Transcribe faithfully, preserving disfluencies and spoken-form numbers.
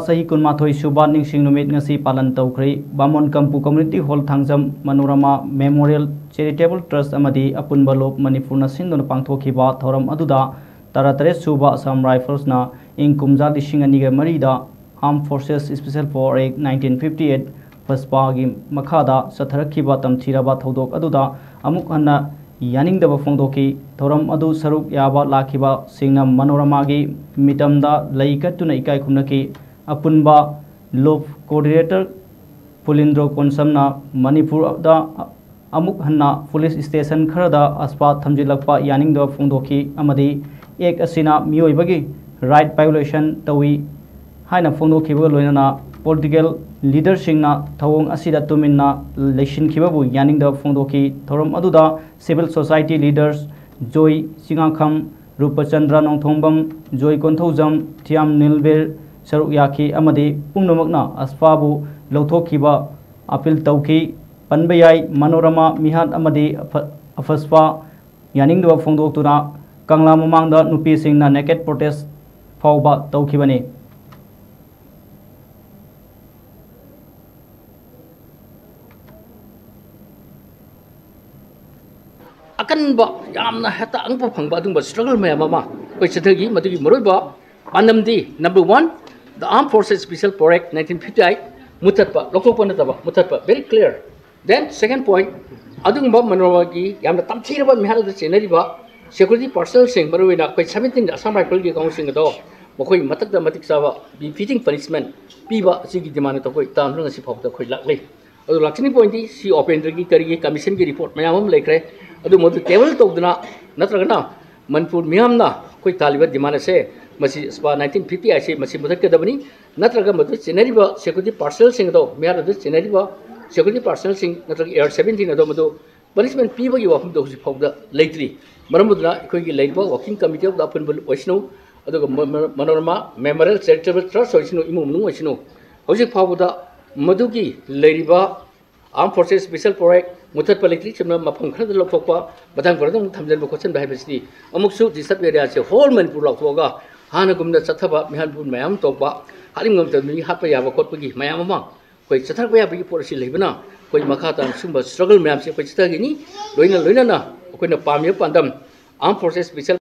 ꯆꯍꯤ ꯀꯨꯟꯃꯥꯊꯣꯏ ꯁꯨꯕ ꯅꯤꯡꯁꯤꯡ ꯅꯨꯃꯤꯠ ꯉꯁꯤ ꯄꯥꯂꯟ ꯇꯧꯈ꯭ꯔꯦ꯫ Bamon Kampu community hall Thangjam Manorama memorial charitable trust ꯑꯃꯗꯤ ꯑꯄꯨꯟꯕ ꯂꯣꯞ ꯃꯅꯤꯄꯨꯔꯅ ꯁꯤꯟꯗꯨꯅ ꯄꯥꯡꯊꯣꯛꯈꯤꯕ ꯊꯧꯔꯝ ꯑꯗꯨꯗ ꯇꯔꯥꯇꯔꯦꯠ ꯁꯨꯕ ꯑꯁꯥꯝ ꯔꯥꯏꯐꯜꯁꯅ ꯏꯪ ꯀꯨꯝꯖꯥ ꯂꯤꯁꯤꯡ ꯑꯅꯤꯒ ꯃꯔꯤꯗ Armed Forces Special Force Act nineteen fifty eight, ꯐꯁꯄꯥꯒꯤ ꯃꯈꯥꯗ ꯆꯠꯊꯔꯛꯈꯤꯕ ꯇꯝꯊꯤꯔꯕ ꯊꯧꯗꯣꯛ ꯑꯗꯨꯗ ꯑꯃꯨꯛ ꯍꯟꯅ ꯌꯥꯅꯤꯡꯗꯕ ꯐꯣꯡꯗꯣꯛꯈꯤ꯫ ꯊꯧꯔꯝ ꯑꯗꯨ ꯁꯔꯨꯛ ꯌꯥꯕ ꯂꯥꯛꯈꯤꯕꯁꯤꯡꯅ ꯃꯅꯣꯔꯃꯥꯒꯤ ꯃꯤꯇꯝꯗ ꯂꯩ ꯀꯠꯇꯨꯅ ꯏꯀꯥꯏ ꯈꯨꯝꯅꯈꯤ꯫ ꯑꯄꯨꯟꯕ ꯂꯣꯞ ꯀꯣꯑꯣꯔꯗꯤꯅꯦꯇꯔ ꯄꯨꯂꯤꯟꯗ꯭ꯔꯣ ꯀꯣꯟꯁꯝꯅ ꯃꯅꯤꯄꯨꯔꯗ ꯑꯃꯨꯛ ꯍꯟꯅ ꯄꯨꯂꯤꯁ ꯁ꯭ꯇꯦꯁꯟ ꯈꯔꯗ ꯑꯁꯄꯥ ꯊꯝꯖꯤꯜꯂꯛꯄ ꯌꯥꯅꯤꯡꯗꯕ ꯐꯣꯡꯗꯣꯛꯈꯤ ꯑꯃꯗꯤ ꯑꯦꯛ ꯑꯁꯤꯅ ꯃꯤꯑꯣꯏꯕꯒꯤ ꯔꯥꯏꯠ ꯚꯥꯏꯑꯣꯂꯦꯁꯟ ꯇꯧꯏ ꯍꯥꯏꯅ ꯐꯣꯡꯗꯣꯛꯈꯤꯕꯒ ꯂꯣꯏꯅꯅ ꯄꯣꯂꯤꯇꯤꯀꯦꯜ ꯂꯤꯗꯔꯁꯤꯡꯅ ꯊꯧꯑꯣꯡ ꯑꯁꯤꯗ ꯇꯨꯃꯤꯟꯅ ꯂꯩꯁꯤꯟꯈꯤꯕꯕꯨ ꯌꯥꯅꯤꯡꯗꯕ ꯐꯣꯡꯗꯣꯛꯈꯤ꯫ ꯊꯧꯔꯝ ꯑꯗꯨꯗ ꯁꯤꯚꯤꯜ ꯁꯣꯁꯥꯏꯇꯤ ꯂꯤꯗꯔꯁ ꯖꯣꯏ ꯆꯤꯉꯥꯈꯝ, ꯔꯨꯄꯆꯟꯗ꯭ꯔ ꯅꯣꯡꯊꯣꯡꯕꯝ, ꯖꯣꯏ ꯀꯣꯟꯊꯧꯖꯝ, ꯊꯤꯌꯥꯝ ꯅꯤꯜꯕꯤꯔ ꯁꯔꯨꯛ ꯌꯥꯈꯤ ꯑꯃꯗꯤ ꯄꯨꯝꯅꯃꯛꯅ ꯑꯁꯐꯥꯕꯨ ꯂꯧꯊꯣꯛꯈꯤꯕ ꯑꯄꯤꯜ ꯇꯧꯈꯤ꯫ ꯄꯟꯕ ꯌꯥꯏ, ꯃꯅꯣꯔꯃꯥ ꯃꯤꯍꯥꯠ ꯑꯃꯗꯤ ꯑꯐ-, ꯑꯐꯁꯐꯥ ꯌꯥꯅꯤꯡꯗꯕ ꯐꯣꯡꯗꯣꯛꯇꯨꯅ ꯀꯪꯂꯥ ꯃꯃꯥꯡꯗ ꯅꯨꯄꯤꯁꯤꯡꯅ ꯅꯦꯀꯦꯠ ꯄ꯭ꯔꯣꯇꯦꯁ ꯐꯥꯎꯕ ꯇꯧꯈꯤꯕꯅꯤ꯫ ꯑꯀꯟꯕ, ꯌꯥꯝꯅ ꯍꯦꯛꯇ ꯑꯉꯛꯄ ꯐꯪꯕ ꯑꯗꯨꯒꯨꯝꯕ ꯁ꯭ꯇ꯭ꯔꯒꯜ ꯃꯌꯥꯝ ꯑꯃ ꯑꯩꯈꯣꯏ ꯆꯠꯊꯈꯤ꯫ ꯃꯗꯨꯒꯤ ꯃꯔꯨꯑꯣꯏꯕ ꯄꯥꯟꯗꯝꯗꯤ, number one, the Armed Forces Special Force Act nineteen fifty eight ꯃꯨꯊꯠꯄ, ꯂꯧꯊꯣꯛꯄ ꯅꯠꯇꯕ, ꯃꯨꯊꯠꯄ, very clear꯫ Then second point, ꯑꯗꯨꯒꯨꯝꯕ ꯃꯅꯣꯔꯃꯥꯒꯤ ꯌꯥꯝꯅ ꯇꯝꯊꯤꯔꯕ ꯃꯤꯍꯥꯠ ꯑꯗꯨ ꯆꯦꯟꯅꯔꯤꯕ ꯁꯦꯀ꯭ꯌꯨꯔꯤꯇꯤ ꯄꯥꯔꯁꯅꯦꯜꯁꯤꯡ, ꯃꯔꯨꯑꯣꯏꯅ ꯑꯩꯈꯣꯏ seventeen ꯑꯁꯥꯝ ꯔꯥꯏꯐꯜꯒꯤ ꯀꯥꯡꯕꯨꯁꯤꯡ ꯑꯗꯣ ꯃꯈꯣꯏ ꯃꯊꯛꯇ ꯃꯇꯤꯛ ꯆꯥꯕ befitting punishment ꯄꯤꯕ ꯑꯁꯤꯒꯤ demand ꯑꯗꯣ ꯑꯩꯈꯣꯏ ꯇꯥꯡꯗꯨꯅ ꯉꯁꯤ ꯐꯥꯎꯕꯗ ꯑꯩꯈꯣꯏ ꯂꯥꯛꯂꯤ꯫ ꯑꯗꯨ ꯂꯥꯛꯆꯅꯤꯡꯕ ꯑꯣꯏꯅꯗꯤ ꯁꯤ ꯑꯣꯄꯦꯟꯗ꯭ꯔꯒꯤ ꯀꯔꯤꯒꯤ ꯀꯃꯤꯁꯟꯒꯤ ꯔꯤꯄꯣꯔꯠ ꯃꯌꯥꯝ ꯑꯃ ꯂꯩꯈ꯭ꯔꯦ꯫ ꯑꯗꯨ ꯃꯗꯨ ꯇꯦꯕꯜ ꯇꯧꯗꯨꯅ ꯅꯠꯇ꯭ꯔꯒꯅ ꯃꯅꯤꯄꯨꯔ ꯃꯤꯌꯥꯝꯅ ꯑꯩꯈꯣꯏ ꯇꯥꯜꯂꯤꯕ ꯗꯤꯃꯥꯟ ꯑꯁꯦ ꯃꯁꯤ ꯑꯁꯄꯥ nineteen fifty eight ꯑꯁꯤ ꯃꯁꯤ ꯃꯨꯊꯠꯀꯗꯕꯅꯤ, ꯅꯠꯇ꯭ꯔꯒ ꯃꯗꯨ ꯆꯦꯟꯅꯔꯤꯕ ꯁꯦꯀ꯭ꯌꯨꯔꯤꯇꯤ ꯄꯥꯔꯁꯅꯦꯜꯁꯤꯡ ꯑꯗꯣ, ꯃꯤꯍꯥꯠ ꯑꯗꯨ ꯆꯦꯟꯅꯔꯤꯕ ꯁꯦꯀ꯭ꯌꯨꯔꯤꯇꯤ ꯄꯥꯔꯁꯅꯦꯜꯁꯤꯡ ꯅꯠꯇ꯭ꯔꯒ ꯑꯦꯌꯔ seventeen ꯑꯗꯣ ꯃꯗꯨ ꯄꯅꯤꯁꯃꯦꯟ ꯄꯤꯕꯒꯤ ꯋꯥꯐꯝꯗꯣ ꯍꯧꯖꯤꯛ ꯐꯥꯎꯕꯗ ꯂꯩꯇ꯭ꯔꯤ꯫ ꯃꯔꯝ ꯑꯗꯨꯅ ꯑꯩꯈꯣꯏꯒꯤ ꯂꯩꯔꯤꯕ working committee of the ꯑꯄꯨꯟꯕ ꯑꯣꯏꯁꯅꯨ, ꯑꯗꯨꯒ ꯃ-, ꯃ-, ꯃꯅꯣꯔꯃꯥ ꯃꯦꯃꯣꯔꯤꯌꯦꯜ ꯆꯦꯔꯤꯇꯦꯕꯜ ꯇ꯭ꯔꯁ ꯑꯣꯏꯁꯅꯨ, ꯏꯃꯨꯡ ꯃꯅꯨꯡ ꯑꯣꯏꯁꯅꯨ, ꯍꯧꯖꯤꯛ ꯐꯥꯎꯕꯗ ꯃꯗꯨꯒꯤ ꯂꯩꯔꯤꯕ Armed Forces Special Force Act ꯃꯨꯊꯠꯄ ꯂꯩꯇ꯭ꯔꯤ꯫ ꯆꯨꯝꯅ ꯃꯐꯝ ꯈꯔꯗ ꯂꯧꯊꯣꯛꯄ, ꯃꯊꯪ ꯈꯔꯗ ꯑꯃꯨꯛ ꯊꯝꯖꯤꯟꯕ ꯈꯣꯠꯆꯤꯟꯕ ꯍꯥꯏꯕꯁꯤꯗꯤ ꯑꯃꯨꯛꯁꯨ ꯗꯤꯁꯇꯔꯕ ꯑꯦꯔꯤꯌꯥꯁꯦ ꯍꯣꯜ ꯃꯅꯤꯄꯨꯔ ꯂꯥꯎꯊꯣꯛꯑꯒ ꯍꯥꯟꯅꯒꯨꯝꯅ ꯆꯠꯊꯕ ꯃꯤꯍꯥꯠ ꯃꯌꯥꯝ ꯇꯧꯕ, ꯍꯥꯠꯅꯤꯡꯕ ꯃꯇꯝꯗ ꯃꯤ ꯍꯥꯠꯄ ꯌꯥꯕ ꯈꯣꯠꯄꯒꯤ ꯃꯌꯥꯝ ꯑꯃ ꯑꯩꯈꯣꯏ ꯆꯠꯊꯔꯛꯄ ꯌꯥꯕꯒꯤ ꯄꯣꯠ ꯑꯁꯤ ꯂꯩꯕꯅ, ꯑꯩꯈꯣꯏ ꯃꯈꯥ ꯇꯥꯅ ꯁꯤꯒꯨꯝꯕ struggle ꯃꯌꯥꯝꯁꯦ ꯑꯩꯈꯣꯏ ꯆꯠꯊꯒꯅꯤ꯫ ꯂꯣꯏꯅ ꯂꯣꯏꯅꯅ ꯑꯩꯈꯣꯏꯅ ꯄꯥꯝꯃꯤꯕ ꯄꯥꯟꯗꯝ, Armed Forces Special